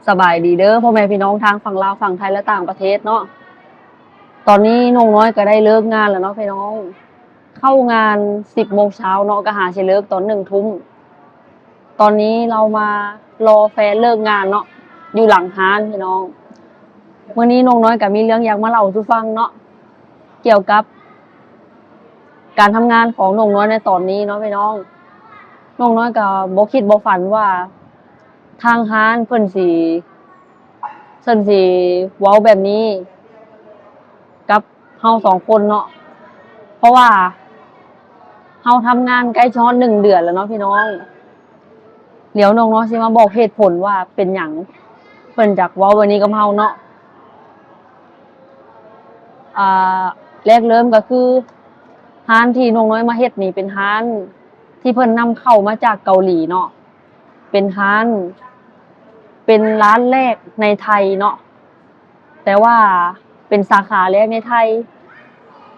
ສະບາຍດີເດີພໍ່ແມ່ພີ່ນ້ອງທາງຝັ່ງລາວ, ຝັ່ງໄທ ແລະ ຕ່າງປະເທດເນາະ. ຕອນນີ້ນ້ອງນ້ອຍກໍໄດ້ເລີກງານແລ້ວເນາະພີ່ນ້ອງ. ເຂົ້າງານສິບໂມງເຊົ້າເນາະ, ກໍຫາຊິເລີກຕອນໜຶ່ງທຸ່ມ. ຕອນນີ້ລາວມາລໍແຟນເລີກງານເນາະ, ຢູ່ຫຼັງຮ້ານພີ່ນ້ອງ. ມື້ນີ້ນ້ອງນ້ອຍກໍມີເລື່ອງຢາກມາເລົ່າສູ່ຟັງເນາະ, ກ່ຽວກັບການທຳງານຂອງນ້ອງນ້ອຍໃນຕອນນີ້ເນາະພີ່ນ້ອງ. ນ້ອງນ້ອຍກໍບໍ່ຄິດບໍ່ຝັນວ່າທາງຮ້ານເພິ່ນຊິ ເພິ່ນຊິເວົ້າແບບນີ້ກັບເຮົາສອງຄົນເນາະ, ເພາະວ່າເຮົາທຳງານໃກ້ຈະຮອດໜຶ່ງເດືອນແລ້ວເນາະພີ່ນ້ອງ. ດຽວນ້ອງນ້ອຍຊິມາບອກເຫດຜົນວ່າເປັນຫຍັງເພິ່ນຈັກເວົ້າແບບນີ້ກັບເຮົາເນາະ. ອ່າ ແລກເລີ່ມກໍຄືຮ້ານທີ່ນ້ອງນ້ອຍມາເຮັດນີ້ເປັນຮ້ານທີ່ເພິ່ນນຳເຂົ້າມາຈາກເກົາຫຼີເນາະ, ເປັນຮ້ານ ເປັນຮ້ານແລກໃນໄທເນາະ, ແຕ່ວ່າເປັນສາຂາແລກໃນໄທ,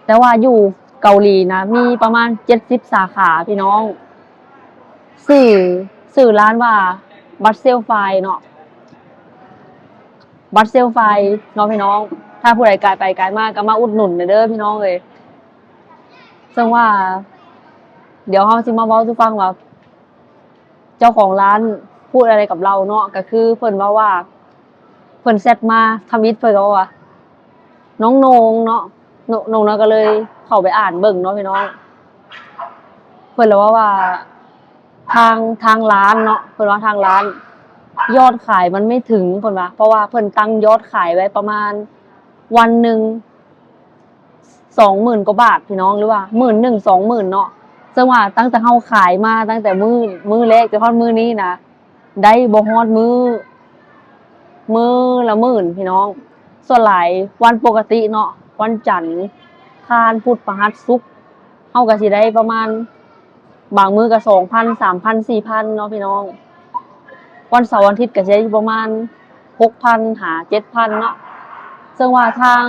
ແຕ່ວ່າຢູ່ເກົາຫຼີນະ ມີປະມານເຈັດສິບສາຂາພີ່ນ້ອງ. ຊື່ ຊື່ຮ້ານວ່າ ບັດເຊວຟາຍເນາະ, ບັດເຊວຟາຍເນາະພີ່ນ້ອງ. ຖ້າຜູ້ໃດກາຍໄປກາຍມາກໍມາອຸດໜູນແດ່ເດີພີ່ນ້ອງເອີຍ. ເຊິ່ງວ່າ ດຽວເຮົາຊິມາເວົ້າສູ່ຟັງວ່າ ເຈົ້າຂອງຮ້ານພູດອະໄລກັບລາວເນາະ, ກໍຄືເພິ່ນເວົ້າວ່າ ເພິ່ນແຊັດມາທຳອິດ, ເພິ່ນກໍເວົ້າວ່າ ນ້ອງໂໜ່ງເນາະ, ນ້ອງ ນ້ອງນ້ອຍກໍເລີຍເຂົ້າໄປອ່ານເບິ່ງເນາະພີ່ນ້ອງ. ເພິ່ນລະເວົ້າວ່າ ທາງ ທາງຮ້ານເນາະ, ເພິ່ນວ່າທາງຮ້ານຍອດຂາຍມັນໄມ່ເຖິງ ເພິ່ນວ່າ, ເພາະວ່າເພິ່ນຕັ້ງຍອດຂາຍໄວ້ປະມານວັນໜຶ່ງ ສອງໝື່ນກວ່າບາດພີ່ນ້ອງ, ຫຼືວ່າໝື່ນໜຶ່ງ ສອງໝື່ນເນາະ. ເຊິ່ງວ່າຕັ້ງແຕ່ເຮົາຂາຍມາຕັ້ງແຕ່ມື້ ມື້ແລກຈົນຮອດມື້ນີ້ນະ ໄດ້ບໍ່ຮອດມື້ ມື້ລະໝື່ນພີ່ນ້ອງ. ສ່ວນຫຼາຍວັນປົກກະຕິເນາະ, ວັນຈັນ ຄານ ພຸດ ພະຫັດ ສຸກ ເຮົາກໍຊິໄດ້ປະມານ ບາງມື້ກໍສອງພັນ ສາມພັນ ສີ່ພັນເນາະພີ່ນ້ອງ. ວັນເສົາວັນອາທິດກໍຊິໄດ້ຢູ່ປະມານຫົກພັນຫາເຈັດພັນເນາະ. ເຊິ່ງວ່າທາງ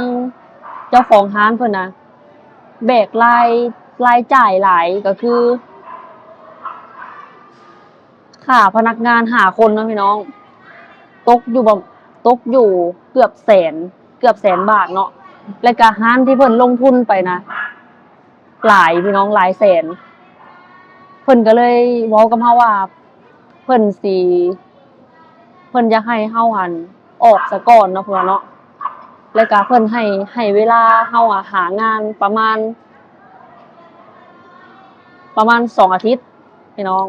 ເຈົ້າຂອງຮ້ານເພິ່ນນະ ແບກລາຍ ລາຍຈ່າຍຫຼາຍ ກໍຄືຄ່າພະນັກງານຫ້າຄົນເນາະພີ່ນ້ອງ, ຕົກຢູ່ ຕົກຢູ່ເກືອບແສນ ເກືອບແສນບາດເນາະ. ແລະກະຮ້ານທີ່ເພິ່ນລົງທຶນໄປນະ ຫຼາຍພີ່ນ້ອງ ຫຼາຍແສນ. ເພິ່ນກໍເລີຍເວົ້າກັບເຮົາວ່າ ເພິ່ນຊິ ເພິ່ນຢາກໃຫ້ເຮົາຫັ້ນອອກສາກ່ອນເນາະ ເພິ່ນວ່າເນາະ. ແລ້ວກໍເພິ່ນໃຫ້ ໃຫ້ເວລາເຮົາອະຫາງານປະມານ ປະມານສອງອາທິດພີ່ນ້ອງ.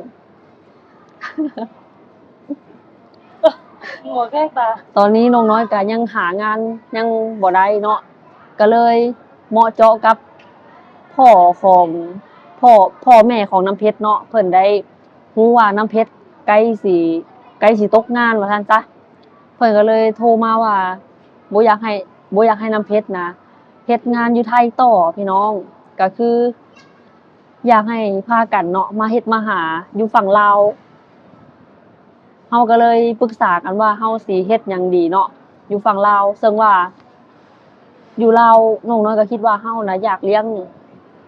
ຫົວແກກຕາ. ຕອນນີ້ນ້ອງນ້ອຍກໍຍັງຫາງານຍັງບໍ່ໄດ້ເນາະ, ກໍເລີຍເໝາະເຈາະກັບພໍ່ຂອງ ພໍ່ ພໍ່ແມ່ຂອງນ້ຳເພັດເນາະ. ເພິ່ນໄດ້ຮູ້ວ່ານ້ຳເພັດໃກ້ຊິ ໃກ້ຊິຕົກງານວ່າຊັ້ນຊະ, ເພິ່ນກໍເລີຍໂທມາວ່າບໍ່ຢາກໃຫ້ ບໍ່ຢາກໃຫ້ນ້ຳເພັດນະເຮັດງານຢູ່ໄທຕໍ່ພີ່ນ້ອງ, ກໍຄື ຢາກໃຫ້ພາກັນເນາະ ມາເຮັດມາຫາຢູ່ຝັ່ງລາວ. ເຮົາກໍເລີຍປຶກສາກັນວ່າເຮົາຊິເຮັດຫຍັງດີເນາະ ຢູ່ຝັ່ງລາວ. ເຊິ່ງວ່າຢູ່ລາວ ນ້ອງນ້ອຍກໍຄິດວ່າເຮົານະຢາກລ້ຽງ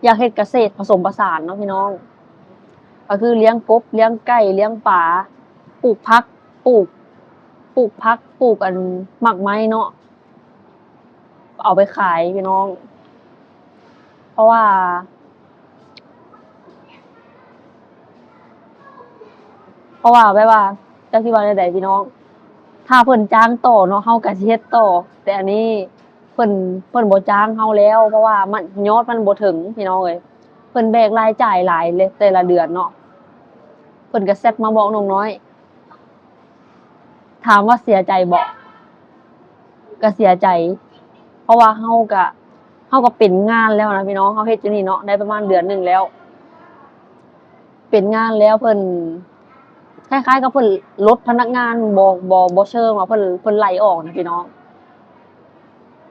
ຢາກເຮັດກະເສດຜະສົມປະສານເນາະພີ່ນ້ອງ, ກໍຄືລ້ຽງກົບ ລ້ຽງໄກ່ ລ້ຽງປາ ປູກຜັກ ປູກ ປູກຜັກ ປູກອັນໝາກໄມ້ເນາະ. ເອົາໄປຂາຍພີ່ນ້ອງ. ເພາະວ່າ ເພາະວ່າແບບວ່າ ຈັກຊິເວົ້າແນວໃດພີ່ນ້ອງ, ຖ້າເພິ່ນຈ້າງຕໍ່ເນາະ ເຮົາກໍຊິເຮັດຕໍ່, ແຕ່ອັນນີ້ເພິ່ນ ເພິ່ນບໍ່ຈ້າງເຮົາແລ້ວ ເພາະວ່າມັນ ຍອດມັນບໍ່ເຖິງພີ່ນ້ອງເອີຍ. ເພິ່ນແບກລາຍຈ່າຍຫຼາຍເລີຍແຕ່ລະເດືອນເນາະ. ເພິ່ນກໍແຊັດມາບອກນ້ອງນ້ອຍ. ຖາມວ່າເສຍໃຈບໍ່? ກໍເສຍໃຈ ເພາະວ່າເຮົາກໍ ເຮົາກໍເປັນງານແລ້ວນະພີ່ນ້ອງ. ເຮົາເຮັດຢູ່ນີ້ເນາະ ໄດ້ປະມານເດືອນໜຶ່ງແລ້ວ ເປັນງານແລ້ວ. ເພິ່ນ ຄ້າຍໆກັບເພິ່ນລົດພະນັກງານ ບໍ່ ບໍ່ ບໍ່ເຊີງວ່າເພິ່ນ ເພິ່ນໄລ່ອອກນະພີ່ນ້ອງ.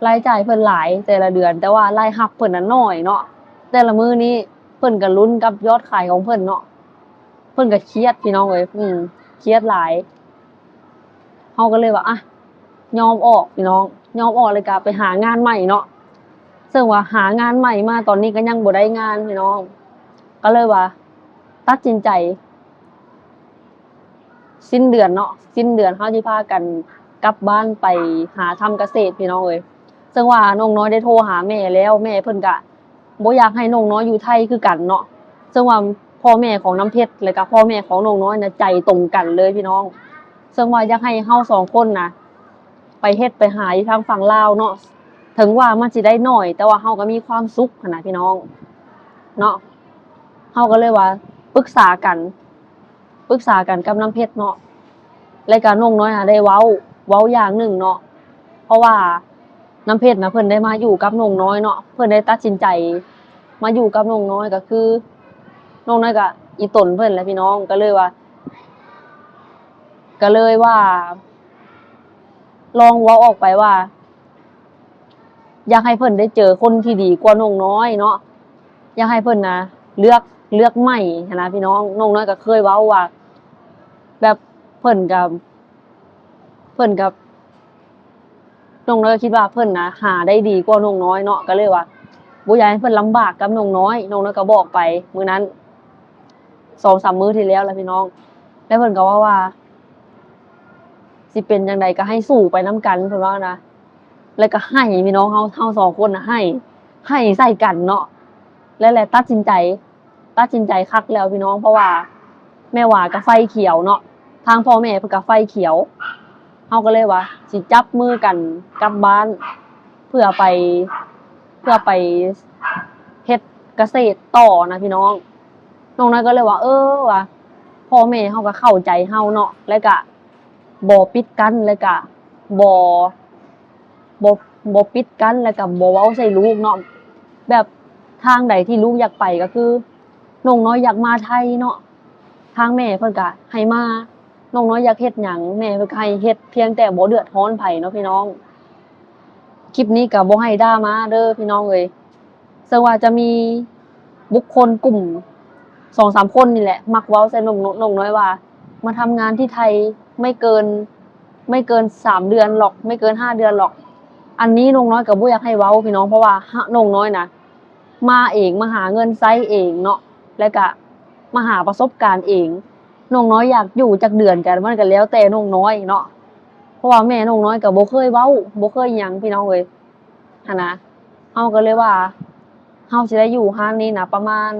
ລາຍຈ່າຍເພິ່ນຫຼາຍແຕ່ລະເດືອນ ແຕ່ວ່າລາຍຮັບເພິ່ນນະໜ້ອຍເນາະ. ແຕ່ລະມື້ນີ້ເພິ່ນກໍລຸ້ນກັບຍອດຂາຍຂອງເພິ່ນເນາະ. ເພິ່ນກໍຄຽດພີ່ນ້ອງເອີຍ ອືມ ຄຽດຫຼາຍ. ເຮົາກໍເລີຍວ່າ ອະ ຍອມອອກພີ່ນ້ອງ, ຍອມອອກແລ້ວກໍໄປຫາງານໃໝ່ເນາະ. ເຊິ່ງວ່າຫາງານໃໝ່ມາຕອນນີ້ກໍຍັງບໍ່ໄດ້ງານພີ່ນ້ອງ, ກໍເລີຍວ່າຕັດສິນໃຈ ສິ້ນເດືອນເນາະ ສິ້ນເດືອນເຮົາຊິພາກັນກັບບ້ານໄປຫາທຳກະເສດພີ່ນ້ອງເອີຍ. ເຊິ່ງວ່ານ້ອງນ້ອຍໄດ້ໂທຫາແມ່ແລ້ວ ແມ່ເພິ່ນກະບໍ່ຢາກໃຫ້ນ້ອງນ້ອຍຢູ່ໄທຄືກັນເນາະ. ເຊິ່ງວ່າພໍ່ແມ່ຂອງນ້ຳເພັດ ແລະກະພໍ່ແມ່ຂອງນ້ອງນ້ອຍນະ ໃຈຕົງກັນເລີຍພີ່ນ້ອງ. ເຊິ່ງວ່າຢາກໃຫ້ເຮົາສອງຄົນນະ ໄປເຮັດໄປຫາຢູ່ທາງຝັ່ງລາວເນາະ ເຖິງວ່າມັນຊິໄດ້ໜ້ອຍ ແຕ່ວ່າເຮົາກໍມີຄວາມສຸກຫັ້ນນະພີ່ນ້ອງເນາະ. ເຮົາກໍເລີຍວ່າປຶກສາກັນ ປຶກສາກັນກັບນ້ຳເພັດເນາະ ແລະກະນ້ອງນ້ອຍນະໄດ້ເວົ້າ ເວົ້າຢ່າງໜຶ່ງເນາະ ເພາະວ່ານ້ຳເພັດນະ ເພິ່ນໄດ້ມາຢູ່ກັບນ້ອງນ້ອຍເນາະ ເພິ່ນໄດ້ຕັດສິນໃຈມາຢູ່ກັບນ້ອງນ້ອຍ ກໍຄືນ້ອງນ້ອຍກໍອີ່ຕົນເພິ່ນແຫຼະພີ່ນ້ອງ ກໍເລີຍວ່າ ກໍເລີຍວ່າ ລອງເວົ້າອອກໄປວ່າ ຢາກໃຫ້ເພິ່ນໄດ້ເຈີຄົນທີ່ດີກວ່ານ້ອງນ້ອຍເນາະ ຢາກໃຫ້ເພິ່ນນະເລືອກ ເລືອກໃໝ່ຫັ້ນນະພີ່ນ້ອງ. ນ້ອງນ້ອຍກໍເຄີຍເວົ້າວ່າ ແບບເພິ່ນກໍ ເພິ່ນກໍ ນ້ອງນ້ອຍກໍຄິດວ່າເພິ່ນນະຫາໄດ້ດີກວ່ານ້ອງນ້ອຍເນາະ ກໍເລີຍວ່າບໍ່ຢາກໃຫ້ເພິ່ນລຳບາກກັບນ້ອງນ້ອຍ. ນ້ອງນ້ອຍກໍບອກໄປມື້ນັ້ນ ສອງສາມມື້ທີ່ແລ້ວລະພີ່ນ້ອງ ແລ້ວເພິ່ນກໍເວົ້າວ່າ ຊິເປັນຈັ່ງໃດກໍໃຫ້ສູ້ໄປນຳກັນ ເພິ່ນວ່ານະ ແລ້ວກໍໄຫ້ພີ່ນ້ອງ ເຮົາ ເຮົາສອງຄົນນະໄຫ້ ໄຫ້ໃສ່ກັນເນາະ ແລ້ວ ແລ້ວຕັດສິນໃຈ ຕັດສິນໃຈຄັກແລ້ວພີ່ນ້ອງ ເພາະວ່າແມ່ຫວາກໍໄຟຂຽວເນາະ ທາງພໍ່ແມ່ເພິ່ນກໍໄຟຂຽວ ເຮົາກໍເລີຍວ່າຊິຈັບມືກັນກັບບ້ານ ເພື່ອໄປ ເພື່ອໄປເຮັດກະເສດຕໍ່ນະພີ່ນ້ອງ. ນ້ອງນ້ອຍກໍເລີຍວ່າ ເອີ ວ່າພໍ່ແມ່ເຮົາກໍເຂົ້າໃຈເຮົາເນາະ ແລ້ວກະບໍ່ປິດກັ້ນ ແລ້ວກະບໍ່ ບໍ່ ບໍ່ປິດກັ້ນ ແລ້ວກະບໍ່ເວົ້າໃສ່ລູກເນາະ ແບບທາງໃດທີ່ລູກຢາກໄປ ກໍຄືນ້ອງນ້ອຍຢາກມາໄທເນາະ ທາງແມ່ເພິ່ນກະໃຫ້ມາ ນ້ອງນ້ອຍຢາກເຮັດຫຍັງ ແມ່ເພິ່ນກະໃຫ້ເຮັດ ພຽງແຕ່ບໍ່ເດືອດຮ້ອນໃຜເນາະພີ່ນ້ອງ. ຄລິບນີ້ກະບໍ່ໃຫ້ດຣາມາເດີພີ່ນ້ອງເອີຍ ເຊິ່ງວ່າຈະມີບຸກຄົນກຸ່ມສອງສາມຄົນນີ້ແຫຼະ ມັກເວົ້າໃສ່ນ້ອງ ນ້ອງນ້ອຍວ່າ ມາທຳງານທີ່ໄທໄມ່ເກີນ ໄມ່ເກີນສາມເດືອນຫຼອກ ໄມ່ເກີນຫ້າເດືອນຫຼອກ. ອັນນີ້ນ້ອງນ້ອຍກະບໍ່ຢາກໃຫ້ເວົ້າພີ່ນ້ອງ ເພາະວ່າ ນ້ອງນ້ອຍນະ ມາເອງ ມາຫາເງິນໃຊ້ເອງເນາະ ແລ້ວກະມາຫາປະສົບການເອງ. ນ້ອງນ້ອຍຢາກຢູ່ຈັກເດືອນກະ ມັນກະແລ້ວແຕ່ນ້ອງນ້ອຍເນາະ ເພາະວ່າແມ່ນ້ອງນ້ອຍກະບໍ່ເຄີຍເວົ້າ ບໍ່ເຄີຍຫຍັງພີ່ນ້ອງເອີຍ ຫັ້ນນະ. ເຮົາກໍເລີຍວ່າ ເຮົາຊິໄດ້ຢູ່ຮ້ານນີ້ນະ ປະມານ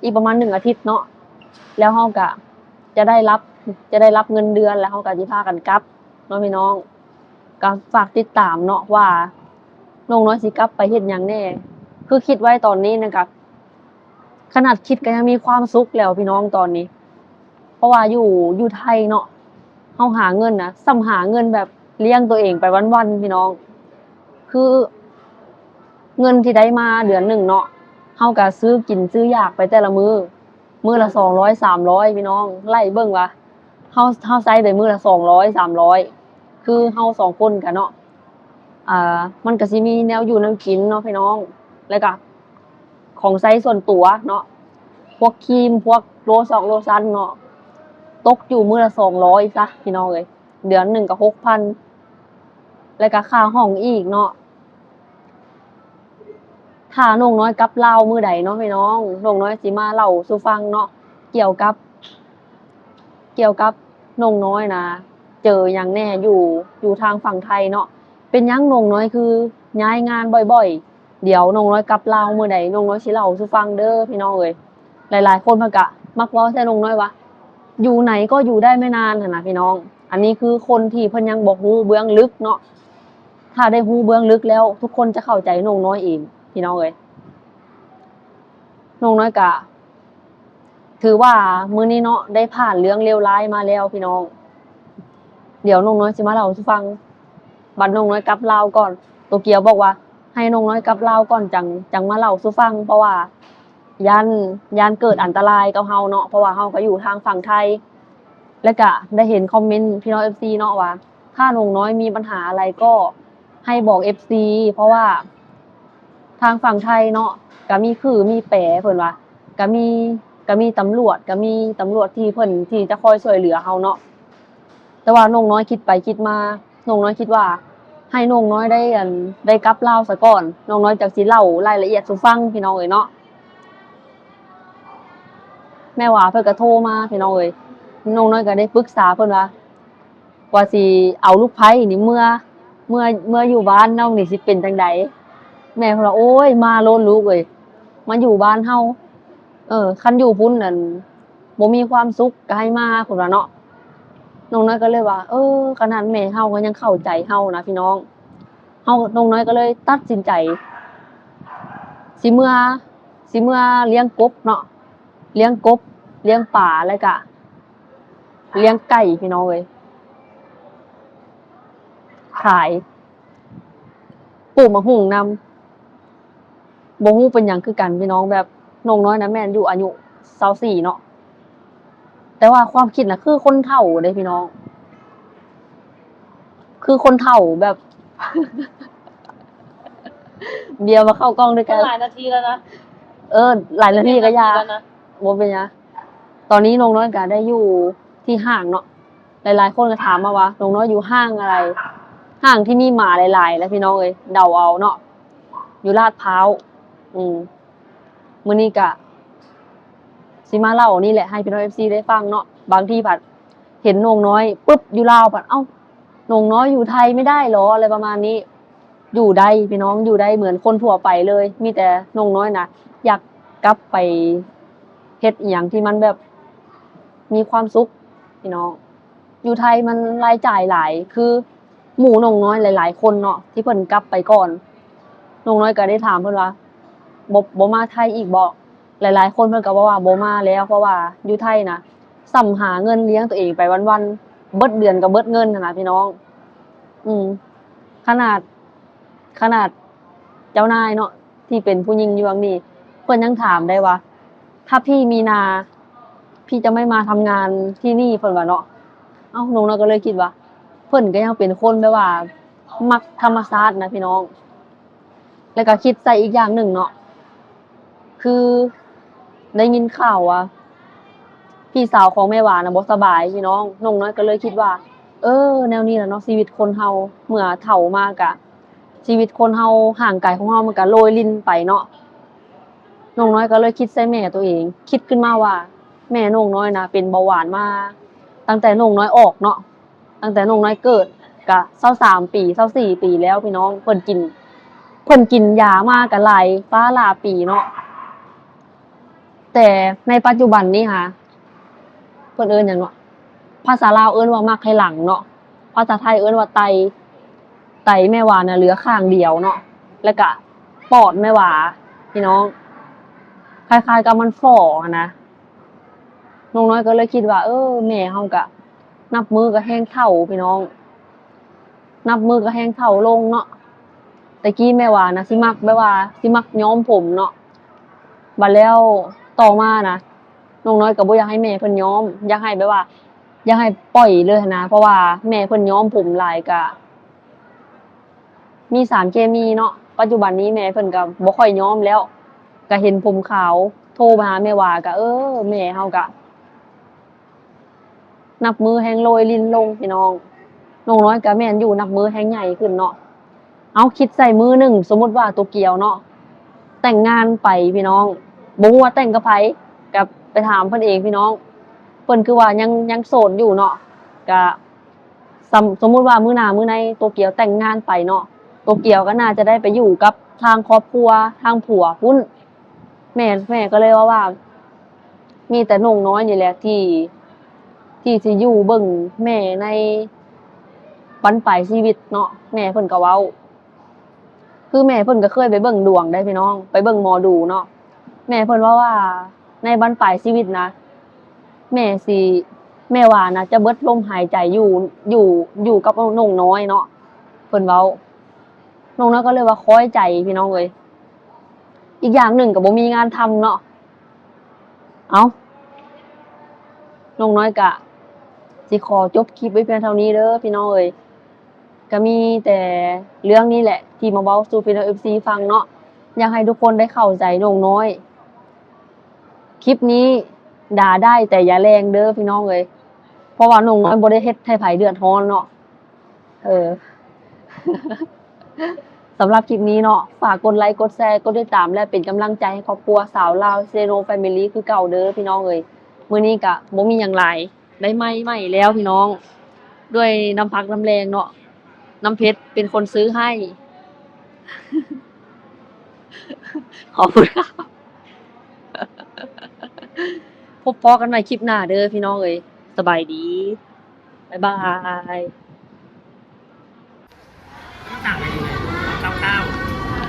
ອີກປະມານໜຶ່ງອາທິດເນາະ ແລ້ວເຮົາກະຈະໄດ້ຮັບ ຈະໄດ້ຮັບເງິນເດືອນ ແລ້ວເຮົາກະຊິພາກັນກັບເນາະພີ່ນ້ອງ. ກໍຝາກຕິດຕາມເນາະວ່າ ນ້ອງນ້ອຍຊິກັບໄປເຮັດຫຍັງແດ່ ຄືຄິດໄວ້ຕອນນີ້ນະ ກະ ຂະໜາດຄິດກໍຍັງມີຄວາມສຸກແລ້ວພີ່ນ້ອງຕອນນີ້ ເພາະວ່າຢູ່ ຢູ່ໄທເນາະ ເຮົາຫາເງິນນະ ສ່ຳຫາເງິນແບບລ້ຽງຕົວເອງໄປວັນໆ ພີ່ນ້ອງ. ຄືເງິນທີ່ໄດ້ມາເດືອນໜຶ່ງເນາະ ເຮົາກໍຊື້ກິນຊື້ຢາກໄປແຕ່ລະມື້ ມື້ລະສອງຮ້ອຍ ສາມຮ້ອຍ ພີ່ນ້ອງ ໄລ່ເບິ່ງວ່າ ເຮົາ ເຮົາໃຊ້ໄປມື້ລະສອງຮ້ອຍ ສາມຮ້ອຍ ຄືເຮົາສອງຄົນກະເນາະ ອ່າ ມັນກະຊິມີແນວຢູ່ແນວກິນເນາະພີ່ນ້ອງ ແລ້ວກະຂອງໃຊ້ສ່ວນຕົວເນາະ ພວກຄຣີມ ພວກໂລຊອກໂລຊັນເນາະ ຕົກຢູ່ມື້ລະສອງຮ້ອຍຊະພີ່ນ້ອງເອີຍ ເດືອນໜຶ່ງກະຫົກພັນ ແລ້ວກະຄ່າຫ້ອງອີກເນາະ. ຖ້ານ້ອງນ້ອຍກັບລາວມື້ໃດເນາະພີ່ນ້ອງ ນ້ອງນ້ອຍຊິມາເລົ່າສູ່ຟັງເນາະ ກ່ຽວກັບ ກ່ຽວກັບນ້ອງນ້ອຍນະ ເຈີຫຍັງແດ່ຢູ່ ຢູ່ທາງຝັ່ງໄທເນາະ ເປັນຫຍັງນ້ອງນ້ອຍຄືຍ້າຍງານບ່ອຍໆ. ດຽວນ້ອງນ້ອຍກັບລາວມື້ໃດ ນ້ອງນ້ອຍຊິເລົ່າສູ່ຟັງເດີພີ່ນ້ອງເອີຍ. ຫຼາຍໆຄົນເພິ່ນກະມັກເວົ້າໃສ່ນ້ອງນ້ອຍວ່າ ຢູ່ໄຫນກໍຢູ່ໄດ້ໄມ່ນານຫັ້ນນະພີ່ນ້ອງ. ອັນນີ້ຄືຄົນທີ່ເພິ່ນຍັງບໍ່ຮູ້ເບື້ອງເລິກເນາະ ຖ້າໄດ້ຮູ້ເບື້ອງເລິກແລ້ວ ທຸກຄົນຈະເຂົ້າໃຈນ້ອງນ້ອຍເອງພີ່ນ້ອງເອີຍ. ນ້ອງນ້ອຍກະ ຖືວ່າມື້ນີ້ເນາະ ໄດ້ຜ່ານເລື່ອງເລວຮ້າຍມາແລ້ວພີ່ນ້ອງ. ດຽວນ້ອງນ້ອຍຊິມາເລົ່າສູ່ຟັງ ບັດນ້ອງນ້ອຍກັບລາວກ່ອນ. ໂຕກຽວບອກວ່າໃຫ້ນ້ອງນ້ອຍກັບລາວກ່ອນ ຈັ່ງ ຈັ່ງມາເລົ່າສູ່ຟັງ ເພາະວ່າຢ້ານ ຢ້ານເກີດອັນຕະລາຍກັບເຮົາເນາະ ເພາະວ່າເຮົາກໍຢູ່ທາງຝັ່ງໄທ. ແລ້ວກະໄດ້ເຫັນຄອມເມັນພີ່ນ້ອງເອັຟຊີເນາະວ່າ ຖ້ານ້ອງນ້ອຍມີບັນຫາອະໄລກໍໃຫ້ບອກເອັຟຊີ ເພາະວ່າທາງຝັ່ງໄທເນາະ ກະມີຂືມີແປ ເພິ່ນວ່າ ກະມີ ກະມີຕຳຫຼວດ ກະມີຕຳຫຼວດທີ່ເພິ່ນ ທີ່ຈະຄອຍຊ່ວຍເຫຼືອເຮົາເນາະ. ແຕ່ວ່ານ້ອງນ້ອຍຄິດໄປຄິດມາ ນ້ອງນ້ອຍຄິດວ່າໃຫ້ນ້ອງນ້ອຍໄດ້ ອັນ ໄດ້ກັບລາວສາກ່ອນ ນ້ອງນ້ອຍຈັ່ງຊິເລົ່າລາຍລະອຽດສູ່ຟັງພີ່ນ້ອງເອີຍເນາະ. ແມ່ຫວາເພິ່ນກະໂທມາພີ່ນ້ອງເອີຍ ນ້ອງນ້ອຍກໍໄດ້ປຶກສາເພິ່ນວ່າ ວ່າຊິເອົາລູກໃພ້ນີ້ເມືອ ເມືອ ເມືອຢູ່ບ້ານນ້ອງນີ້ຊິເປັນຈັ່ງໃດ? ແມ່ເພິ່ນວ່າ ໂອ້ຍ ມາໂລດລູກເອີຍ ມາຢູ່ບ້ານເຮົາ ເອີ ຄັນຢູ່ພຸ້ນນັ້ນບໍ່ມີຄວາມສຸກກໍໃຫ້ມາ ເພິ່ນວ່າເນາະ. ນ້ອງນ້ອຍກໍເລີຍວ່າ ເອີ ຂະໜາດແມ່ເຮົາກໍຍັງເຂົ້າໃຈເຮົານະພີ່ນ້ອງ ເຮົາ ນ້ອງນ້ອຍກໍເລີຍຕັດສິນໃຈ ຊິເມືອ ຊິເມືອລ້ຽງກົບເນາະ ລ້ຽງກົບ ລ້ຽງປາ ແລ້ວກະລ້ຽງໄກ່ພີ່ນ້ອງເອີຍ ຂາຍ ປູກໝາກຫຸ່ງນຳ ບໍ່ຮູ້ເປັນຫຍັງຄືກັນພີ່ນ້ອງ ແບບນ້ອງນ້ອຍນະແມ່ນຢູ່ອາຍຸຊາວສີ່ເນາະ ແຕ່ວ່າຄວາມຄິດນະຄືຄົນເຖົ້າເດ້ພີ່ນ້ອງ ຄືຄົນເຖົ້າແບບ ເບຍມາເຂົ້າກ້ອງດ້ວຍກັນ ຫຼາຍນາທີແລ້ວນະ ເອີ ຫຼາຍນາທີກໍຢ່າ ນາທີແລ້ວນະ ບໍ່ເປັນຫຍັງ. ຕອນນີ້ນ້ອງນ້ອຍກໍໄດ້ຢູ່ທີ່ຫ້າງເນາະ ຫຼາຍໆຄົນກໍຖາມມາວ່ານ້ອງນ້ອຍຢູ່ຫ້າງອະໄລ ຫ້າງທີ່ມີໝາຫຼາຍໆ ແຫຼະພີ່ນ້ອງເອີຍ ເດົາເອົາເນາະ ຢູ່ລາດພ້າວ ອືມ ມື້ນີ້ກະຊິມາເລົ່ານີ້ແຫຼະໃຫ້ພີ່ນ້ອງເອັຟຊີໄດ້ຟັງເນາະ ບາງທີພັດເຫັນນ້ອງນ້ອຍປຶບຢູ່ລາວພັດ ເອົ້າ ນ້ອງນ້ອຍຢູ່ໄທໄມ່ໄດ້ເຫຼອ ອະໄລປະມານນີ້ ຢູ່ໄດ້ພີ່ນ້ອງ ຢູ່ໄດ້ເໝືອນຄົນທົ່ວໄປເລີຍ ມີແຕ່ນ້ອງນ້ອຍນະ ຢາກກັບໄປເຮັດອີ່ຫຍັງທີ່ມັນແບບມີຄວາມສຸກພີ່ນ້ອງ ຢູ່ໄທມັນລາຍຈ່າຍຫຼາຍ ຄືໝູ່ນ້ອງນ້ອຍຫຼາຍໆຄົນເນາະ ທີ່ເພິ່ນກັບໄປກ່ອນ ນ້ອງນ້ອຍກໍໄດ້ຖາມເພິ່ນວ່າ ບໍ່ ບໍ່ມາໄທອີກບໍ? ຫຼາຍໆຄົນເພິ່ນກໍບອກວ່າບໍ່ມາແລ້ວ ເພາະວ່າຢູ່ໄທນະ ສ່ຳຫາເງິນລ້ຽງຕົວເອງໄປວັນໆ ເບິດເດືອນກໍເບິດເງິນຫັ້ນນະພີ່ນ້ອງ ອືມ ຂະໜາດ ຂະໜາດເຈົ້ານາຍເນາະ ທີ່ເປັນຜູ້ຍິງຢູ່ຫວ່າງນີ້ ເພິ່ນຍັງຖາມໄດ້ວ່າ ຖ້າພີ່ມີນາ ພີ່ຈະໄມ່ມາທຳງານທີ່ນີ້ ເພິ່ນວ່າເນາະ ເອົ້າ ນ້ອງນ້ອຍກໍເລີຍຄິດວ່າ ເພິ່ນກໍຍັງເປັນຄົນແບບວ່າມັກທຳມະຊາດນະພີ່ນ້ອງ ແລ້ວກໍຄິດໃສ່ອີກຢ່າງໜຶ່ງເນາະ ຄືໄດ້ຍິນຂ່າວວ່າ ພີ່ສາວຂອງແມ່ຫວານນະບໍ່ສະບາຍພີ່ນ້ອງ ນ້ອງນ້ອຍກໍເລີຍຄິດວ່າ ເອີ ແນວນີ້ລະເນາະ ຊີວິດຄົນເຮົາເມື່ອເຖົ້າມາກະ ຊີວິດຄົນເຮົາ ຮ່າງກາຍຂອງເຮົາມັນກະໂລຍລິນໄປເນາະ ນ້ອງນ້ອຍກໍເລີຍຄິດໃສ່ແມ່ໂຕເອງ ຄິດຂຶ້ນມາວ່າ ແມ່ນ້ອງນ້ອຍນະເປັນເບົາຫວານມາຕັ້ງແຕ່ນ້ອງນ້ອຍອອກເນາະ ຕັ້ງແຕ່ນ້ອງນ້ອຍເກີດກະຊາວສາມປີ ຊາວສີ່ປີແລ້ວພີ່ນ້ອງ ເພິ່ນກິນ ເພິ່ນກິນຢາມາກະຫຼາຍຟ້າຫຼາຍປີເນາະ ແຕ່ໃນປັດຈຸບັນນີ້ຫາ ເພິ່ນເອີ້ນຫຍັງເນາະ ພາສາລາວເອີ້ນວ່າໝາກໄຂ່ຫຼັງເນາະ ພາສາໄທເອີ້ນວ່າໄຕ ໄຕແມ່ຫວານນະເຫຼືອຂ້າງດຽວເນາະ ແລ້ວກະປອດແມ່ຫວາ ພີ່ນ້ອງ ຄ້າຍໆກັບມັນຝໍຫັ້ນນະ ນ້ອງນ້ອຍກໍເລີຍຄິດວ່າ ເອີ ແມ່ເຮົາກະນັບມື້ກໍແຮ່ງເຖົ້າພີ່ນ້ອງ ນັບມື້ກໍແຮ່ງເຖົ້າລົງເນາະ ແຕ່ກີ້ແມ່ຫວານນະຊິມັກແບບວ່າຊິມັກຍ້ອມຜົມເນາະ ບາດແລ້ວຕໍ່ມານະ ນ້ອງນ້ອຍກໍບໍ່ຢາກໃຫ້ແມ່ເພິ່ນຍ້ອມ ຢາກໃຫ້ແບບວ່າ ຢາກໃຫ້ປ່ອຍເລີຍຫັ້ນນະ ເພາະວ່າແມ່ເພິ່ນຍ້ອມຜົມຫຼາຍກະ ມີສານເຄມີເນາະ ປັດຈຸບັນນີ້ແມ່ເພິ່ນກໍບໍ່ຄ່ອຍຍ້ອມແລ້ວ ກໍເຫັນຜົມຂາວ ໂທມາຫາແມ່ຫວາ ກໍ ເອີ ແມ່ເຮົາກໍນັບມື້ແຮ່ງໂລຍລິນລົງພີ່ນ້ອງ ນ້ອງນ້ອຍກໍແມ່ນຢູ່ ນັບມື້ແຮ່ງໃຫຍ່ຂຶ້ນເນາະ ເອົາ ຄິດໃສ່ມື້ໜຶ່ງ ສົມມຸດວ່າໂຕກຽວເນາະ ແຕ່ງງານໄປພີ່ນ້ອງ ບໍ່ຮູ້ວ່າແຕ່ງກັບໃຜ ກໍໄປຖາມເພິ່ນເອງພີ່ນ້ອງ ເພິ່ນຄືວ່າຍັງ ຍັງໂສດຢູ່ເນາະ ກໍ ສົມ ສົມມຸດວ່າມື້ໜ້າມື້ໃນໂຕກຽວແຕ່ງງານໄປເນາະ ໂຕກຽວກໍໜ້າຈະໄດ້ໄປຢູ່ກັບທາງຄອບຄົວທາງຜົວພຸ້ນ ແມ່ ແມ່ກໍເລີຍເວົ້າວ່າ ມີແຕ່ນ້ອງນ້ອຍນີ້ແຫຼະທີ່ ທີ່ຊິຢູ່ເບິ່ງແມ່ໃນບັ້ນປາຍຊີວິດເນາະ ແມ່ເພິ່ນກໍເວົ້າ ຄືແມ່ເພິ່ນກໍເຄີຍໄປເບິ່ງດວງໄດ໋ພີ່ນ້ອງ ໄປເບິ່ງໝໍດູເນາະ ແມ່ເພິ່ນເວົ້າວ່າໃນບັ້ນປາຍຊີວິດນະ ແມ່ຊິ ແມ່ຫວານນະຈະເບິດລົມຫາຍໃຈຢູ່ ຢູ່ ຢູ່ກັບນ້ອງນ້ອຍເນາະ ເພິ່ນເວົ້າ ນ້ອງນ້ອຍກໍເລີຍວ່າຄ້ອຍໃຈພີ່ນ້ອງເອີຍ ອີກຢ່າງໜຶ່ງກໍບໍ່ມີງານທຳເນາະ ເອົ້າ ນ້ອງນ້ອຍກະຊິຂໍຈົບຄລິບໄວ້ພຽງເທົ່ານີ້ເດີພີ່ນ້ອງເອີຍ ກໍມີແຕ່ເລື່ອງນີ້ແຫຼະທີ່ມາເວົ້າສູ່ພີ່ນ້ອງເອັຟຊີຟັງເນາະ ຢາກໃຫ້ທຸກຄົນໄດ້ເຂົ້າໃຈນ້ອງນ້ອຍ ຄລິບນີ້ດ່າໄດ້ແຕ່ຢ່າແລງເດີພີ່ນ້ອງເອີຍ ເພາະວ່ານ້ອງນ້ອຍບໍ່ໄດ້ເຮັດໃຫ້ໃຜເດືອດຮ້ອນເນາະ ເອີ ສຳລັບຄລິບນີ້ເນາະ ຝາກກົດໄລ ກົດແຊ ກົດຕິດຕາມ ແລະ ເປັນກຳລັງໃຈໃຫ້ຄອບຄົວຊາວລາວເຊໂນແຟມິລີຄືເກົ່າເດີພີ່ນ້ອງເອີຍ ມື້ນີ້ກະບໍ່ມີຫຍັງຫຼາຍ ໄດ້ໄມ້ໃໝ່ແລ້ວພີ່ນ້ອງ ດ້ວຍນ້ຳພັກນ້ຳແລງເນາະ ນ້ຳເພັດເປັນຄົນຊື້ໃຫ້ ຂອບຄຸນຄ່ະ ພົບພໍ້ກັນໃໝ່ຄລິບໜ້າເດີພີ່ນ້ອງເອີຍ ສະບາຍດີ ບາຍບາຍ. ต่างกันยังไง เอาเก้าเก้า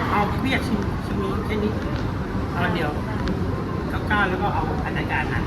เอาเรียกชิ้น ชิ้นนี้แค่นี้ เอาอันเดียว เก้าเก้า แล้วก็เอาอันอาจารย์นั้น